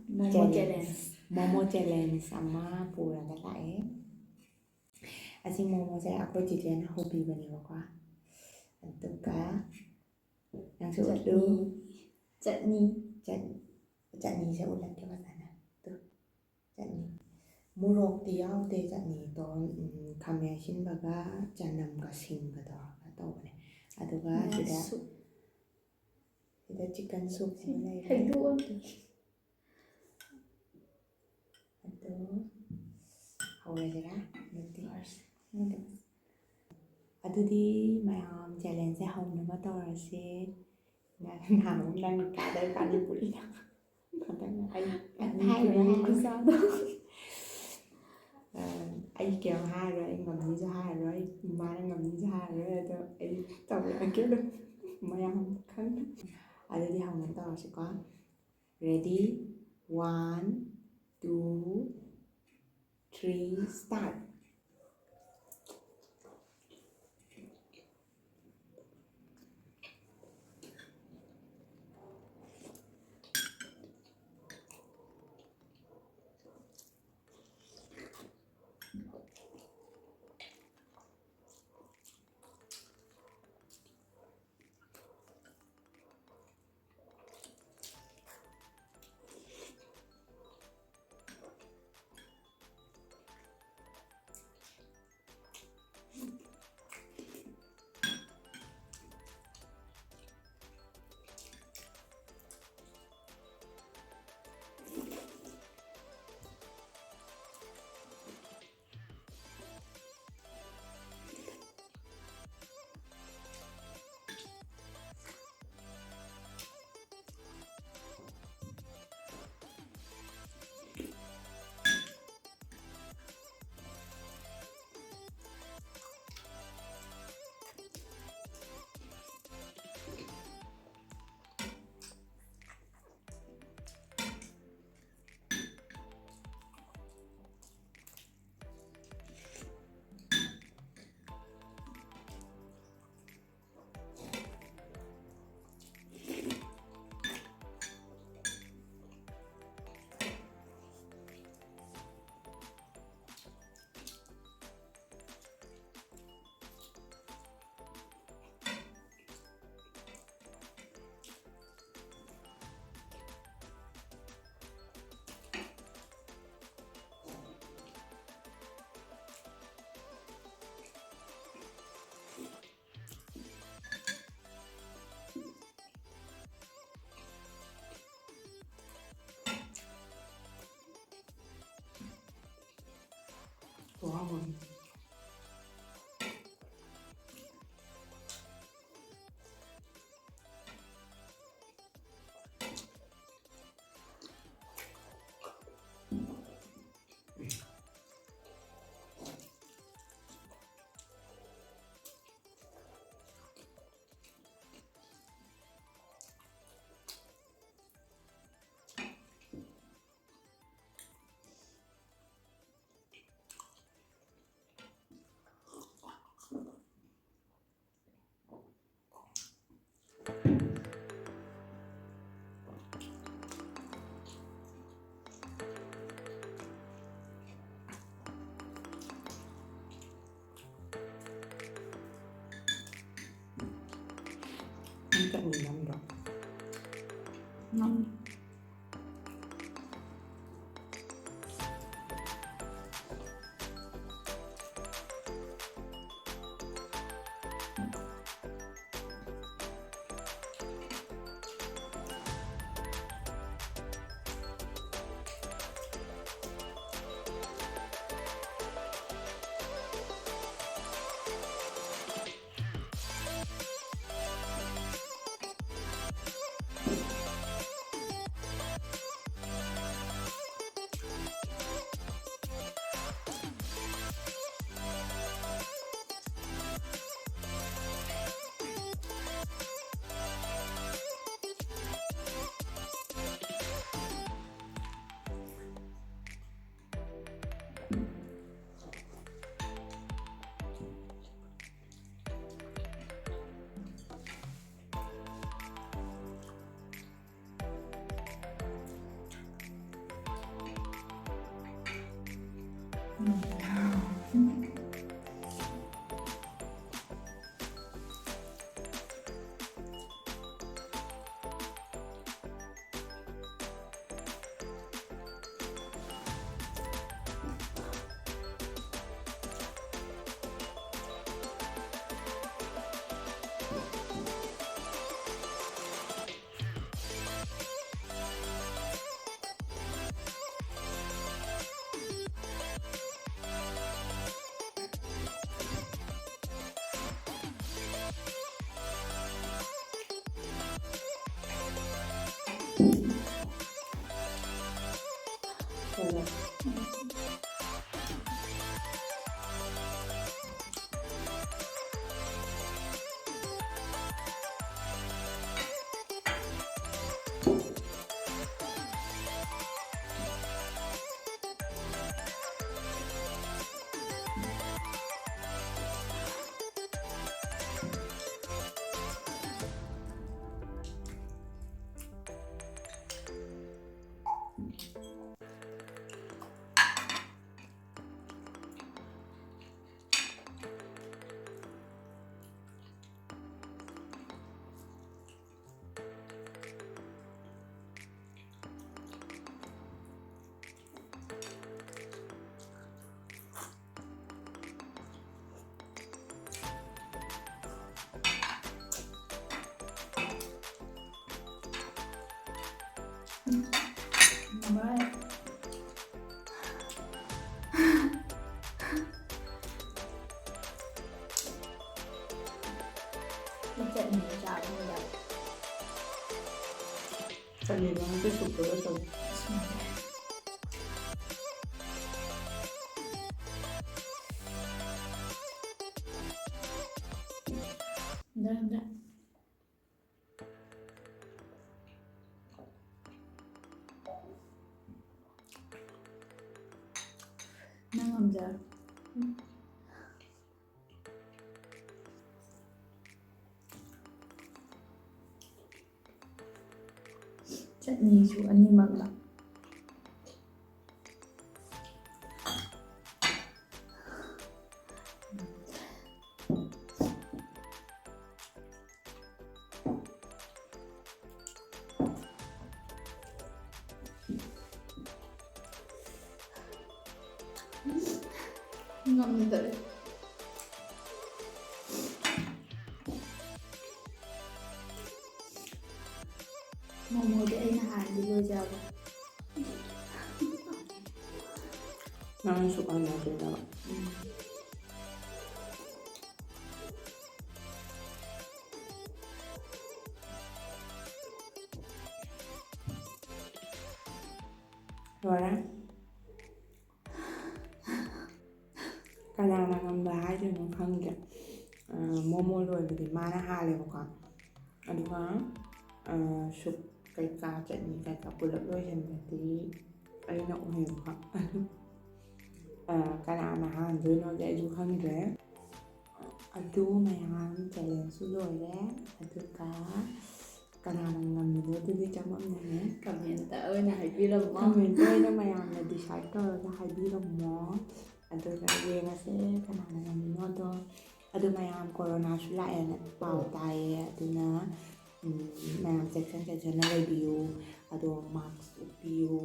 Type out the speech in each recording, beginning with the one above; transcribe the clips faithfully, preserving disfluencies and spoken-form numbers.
Momo challenge. Momo challenge ꯑꯃ ꯄꯨꯔꯒ ꯂꯥꯛꯑꯦ꯫ ꯑꯁꯤ ꯃꯣꯃꯣꯁꯦ ꯑꯩꯈꯣꯏ ꯆꯤꯆꯦꯅ ꯍꯧꯕꯤꯕꯅꯦꯕꯀꯣ꯫ ꯑꯗꯨꯒ ꯅꯪꯁꯨ ꯎꯠꯂꯨ꯫ ꯆꯠꯅꯤ꯫ ꯆꯠꯅꯤ꯫ ꯆꯠ-, ꯆꯠꯅꯤꯁꯦ ꯎꯠꯂꯛꯀꯦ ꯐꯖꯅ꯫ ꯇꯨ, ꯆꯠꯅꯤ꯫ ꯃꯣꯔꯣꯛꯇꯤ ꯌꯥꯎꯗꯦ ꯆꯠꯅꯤꯗꯣ, ꯎꯝ, ꯈꯥꯃꯦꯟ ꯑꯁꯤꯟꯕꯒ ꯆꯅꯝꯒ ꯁꯤꯡꯒ ꯇꯧꯔꯒ ꯇꯧꯕꯅꯦ꯫ ꯑꯗꯨꯒ ꯁꯤꯗ, ꯁꯤꯗ chicken soup ꯑꯃ ꯂꯩꯔꯦ꯫ ꯍꯩꯗꯣꯛꯑꯝꯗꯦ꯫ ꯑꯗꯣ ꯍꯧꯔꯁꯤꯔꯥ? ꯑꯗꯨꯗꯤ, ꯑꯗꯨꯗꯤ ꯃꯌꯥꯝ challengeꯁꯦ ꯍꯧꯅꯕ ꯇꯧꯔꯁꯦ꯫ ꯅꯍꯥꯟ ꯑꯃꯨꯛ ꯅꯪ ꯀꯥꯗꯩ ꯄꯥꯅꯤ ꯄꯨꯔꯤꯗ꯫ ꯍꯟꯗꯛꯅ ꯑꯩ, ꯑꯩ ꯍꯥꯏꯔꯣꯏ, ꯍꯥꯏꯔꯣꯏ꯫ ꯈꯨꯆꯥꯗꯣ꯫ ꯑ, ꯑꯩ ꯀꯩꯝ ꯍꯥꯏꯔꯣꯏ, ꯑꯩ ꯉꯝꯅꯤꯁꯨ ꯍꯥꯏꯔꯣꯏ, ꯏꯃꯥꯅ ꯉꯝꯅꯤꯁꯨ ꯍꯥꯏꯔꯣꯏ, ꯑꯗꯣ ꯑꯩ ꯇꯧꯔꯛꯑꯒꯦ ꯑꯗꯨꯝ ꯃꯌꯥꯝ ꯈꯪꯅ꯫ ꯑꯗꯨꯗꯤ ꯍꯧꯅꯕ ꯇꯧꯔꯁꯤꯀꯣ꯫ Ready? One, two, three, start. ꯍꯥꯎꯕꯅꯤ꯫ ꯅꯪ ꯆꯠꯅꯤ ꯅꯝꯗ꯭ꯔꯣ? ꯅꯝ꯫ ꯆꯠꯅꯤ ꯆꯥꯕꯗ꯫ ꯆꯠꯅꯤꯗꯣ ꯍꯧꯖꯤꯛ ꯁꯨꯞꯇꯨꯒ ꯇꯧ꯫ ꯗ, ꯗ꯫ ꯅꯪ ꯉꯝꯖꯔꯣ꯫ ꯆꯠꯅꯤꯁꯨ ꯑꯅꯤꯃꯛꯂ? ꯉꯝꯗꯔꯦ꯫ ꯃꯣꯃꯣꯗꯤ ꯑꯩꯅ ꯍꯥꯟꯅꯗꯤ ꯂꯣꯏꯖꯕ꯫ ꯅꯪꯁꯨ ꯀꯥꯟꯅꯗꯣꯏꯅꯦꯕ꯫ ꯎꯝ꯫ ꯂꯣꯏꯔꯦ꯫ ꯀꯅꯥꯅ ꯉꯝꯕ ꯍꯥꯏꯗꯣꯏꯅꯣ ꯈꯪꯗ꯭ꯔꯦ꯫ ꯑ, ꯃꯣꯃꯣ ꯂꯣꯏꯕꯗꯤ ꯃꯥꯅ ꯍꯥꯜꯂꯦꯕꯀꯣ꯫ ꯑꯗꯨꯒ, ꯑ, ꯁꯨꯞ ꯀꯩꯀꯥ, ꯆꯠꯅꯤ ꯀꯩꯀꯥ ꯄꯨꯂꯞ ꯂꯣꯏꯁꯤꯟꯕꯗꯤ ꯑꯩꯅ ꯑꯣꯏꯌꯦꯕꯀꯣ꯫ ꯑꯗꯨ, ꯑ, ꯀꯅꯥꯅ ꯍꯥꯟꯗꯣꯏꯅꯣꯗꯤ ꯑꯩꯁꯨ ꯈꯪꯗ꯭ꯔꯦ꯫ ꯑꯗꯨ ꯃꯌꯥꯝ ꯆꯦꯂꯦꯟꯖꯁꯨ ꯂꯣꯏꯔꯦ꯫ ꯑꯗꯨꯒ ꯀꯅꯥꯅ ꯉꯝꯃꯤꯅꯣ ꯑꯗꯨꯗꯤ ꯆꯃꯝꯅꯔꯦ꯫ ꯀꯃꯦꯟꯇ ꯑꯣꯏꯅ ꯍꯥꯏꯕꯤꯔꯝꯃꯣ꯫ ꯀꯃꯦꯟꯇ ꯑꯣꯏꯅ ꯃꯌꯥꯝꯅ ꯗꯤꯁꯥꯏꯠ ꯇꯧꯔꯒ ꯍꯥꯏꯕꯤꯔꯝꯃꯣ꯫ ꯑꯗꯨꯒ ꯌꯦꯡꯉꯁꯦ ꯀꯅꯥꯅ ꯉꯝꯃꯤꯅꯣꯗꯣ꯫ ꯑꯗꯨ ꯃꯌꯥꯝ ꯀꯣꯔꯣꯅꯥꯁꯨ ꯂꯥꯛꯑꯦꯅ ꯄꯥꯎ ꯇꯥꯏꯌꯦ꯫ ꯑꯗꯨꯅ, ꯎꯝ, ꯃꯌꯥꯝ ꯆꯦꯛꯁꯤꯟ ꯆꯦꯛꯁꯤꯟꯅ ꯂꯩꯕꯤꯌꯨ꯫ ꯑꯗꯣ ꯃꯥꯛꯁ ꯎꯞꯄꯤꯌꯨ꯫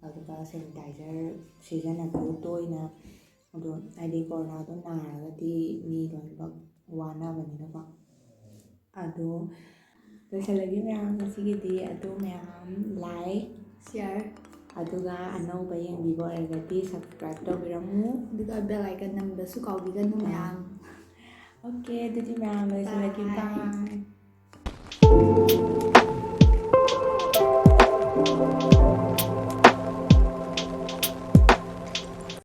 ꯑꯗꯨꯒ ꯁꯦꯅꯤꯇꯥꯏꯖꯔ ꯁꯤꯖꯤꯟꯅꯕꯤꯌꯨ ꯇꯣꯏꯅ꯫ ꯑꯗꯣ ꯍꯥꯏꯗꯤ ꯀꯣꯔꯣꯅꯥꯗꯣ ꯅꯥꯔꯒꯗꯤ ꯃꯤ ꯂꯣꯏꯅꯃꯛ ꯋꯥꯅꯕꯅꯤꯅꯀꯣ꯫ ꯑꯗꯣ ꯂꯣꯏꯁꯤꯜꯂꯒꯦ ꯃꯌꯥꯝ ꯉꯁꯤꯒꯤꯗꯤ꯫ ꯑꯗꯣ ꯃꯌꯥꯝ ꯂꯥꯏꯛ, ꯁꯤꯌꯥꯔ, ꯑꯗꯨꯒ ꯑꯅꯧꯕ ꯌꯦꯡꯕꯤꯕ ꯑꯣꯏꯔꯒꯗꯤ ꯁꯕꯁꯀ꯭ꯔꯥꯏꯕ ꯇꯧꯕꯤꯔꯝꯃꯨ꯫ ꯑꯗꯨꯒ ꯕꯦꯜ ꯑꯥꯏꯀꯟ ꯅꯝꯕꯁꯨ ꯀꯥꯎꯕꯤꯒꯅꯨ ꯃꯌꯥꯝ꯫ ꯑꯣꯀꯦ, ꯑꯗꯨꯗꯤ ꯃꯌꯥꯝ ꯂꯣꯏꯁꯤꯜꯂꯒꯦ꯫ ꯕꯥꯏ꯫ ꯕꯥꯏ꯫